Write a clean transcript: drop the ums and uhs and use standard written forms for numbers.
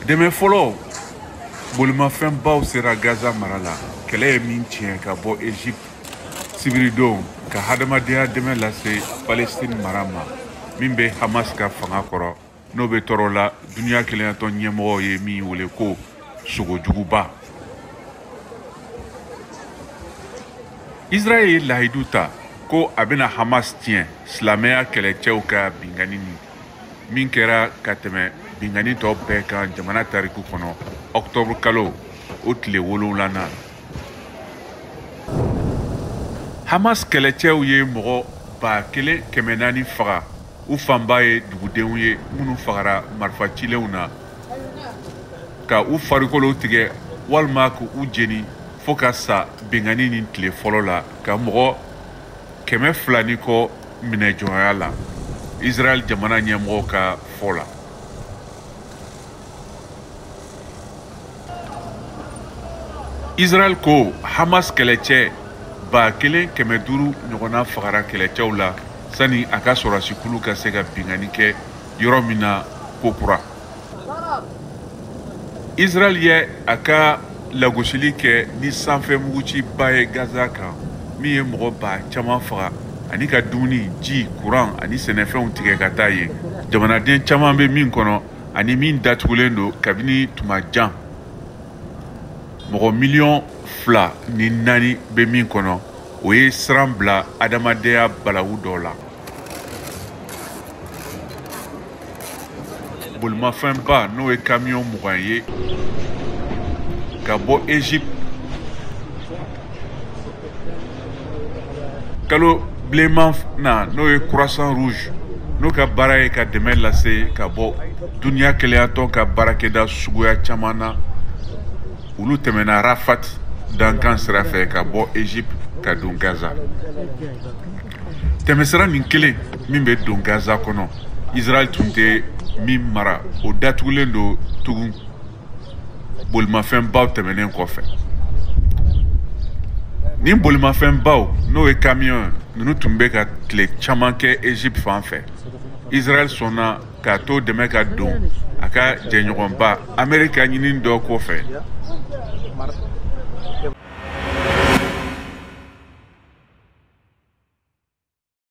Dɛmɛ fɔlɔ bolimafɛnbaw sera Gaza mara la, kɛlɛ ye min tiɲɛ ka bɔ Egypte sibiridon ka hadamadenya dɛmɛ lase Palestine mara ma min bɛ Hamas ka fanga kɔrɔ, n'o bɛ tɔɔrɔ la duniya kelenyatɔn ɲɛmɔgɔw ye min wele ko sogojuguba. Israël ye lahidu ta ko a bɛna Hamas tiɲɛ silamɛya kɛlɛcɛw ka binkanni ni min kɛra ka tɛmɛ binkanni tɔ bɛɛ kan jamana tariku kɔnɔ octobre kalo o tile 7nan. Hamas kɛlɛcɛw ye mɔgɔ 1400 faga, u fanba ye dugudenw ye minnu fagara marifacilenw na ka u farikolo tigɛ walima k'u jeni fo ka sa binkanni nin tile fɔlɔ la, ka mɔgɔ 200 ni kɔ minɛ jɔnya la, Israël jamana ɲɛmɔgɔw ka fɔ la. Israël ko Hamas kɛlɛcɛ 1500 ɲɔgɔnna fagara kɛlɛcɛw la sani a ka sɔrɔdasikulu ka se ka binkanni kɛ yɔrɔ min na kokura. Israël ye a ka lagosili kɛ ni sanfɛ muguciba ye Gaza kan min ye mɔgɔ ba caman faga ani ka dumuni, ji, kuran ani sɛnɛfɛnw tigɛ ka taa yen. Jamanaden caman bɛ min kɔnɔ ani min datugulen don kabini tuma jan. Mɔgɔ 2.4 miliyɔn bɛ min kɔnɔ, o ye siran bila adamadenya balawu dɔ la. Bolimafɛnba n'o ye kamiyɔn 20 ye ka bɔ Egypte kalo bilenman na, n'o ye Croissant Rouge, n'o ka baara ye ka dɛmɛ lase ka bɔ duniya kelenyatɔn ka baarakɛda suguya caman na, olu tɛmɛna Rafat dankan sira fɛ ka bɔ Egypte ka don Gaza. Tɛmɛsira nin kelen min bɛ don Gaza kɔnɔ, Israël tun tɛ min mara, o datugulen don tugun bolimafɛnbaw tɛmɛnen kɔfɛ. Nin bolimafɛnbaw, n'o ye kamiyɔn ninnu, tun bɛ ka tile caman kɛ Egypte fan fɛ. Israël sɔnna k'a to dɛmɛ ka don a ka jɛɲɔgɔnba Amerika ɲini dɔ kɔfɛ.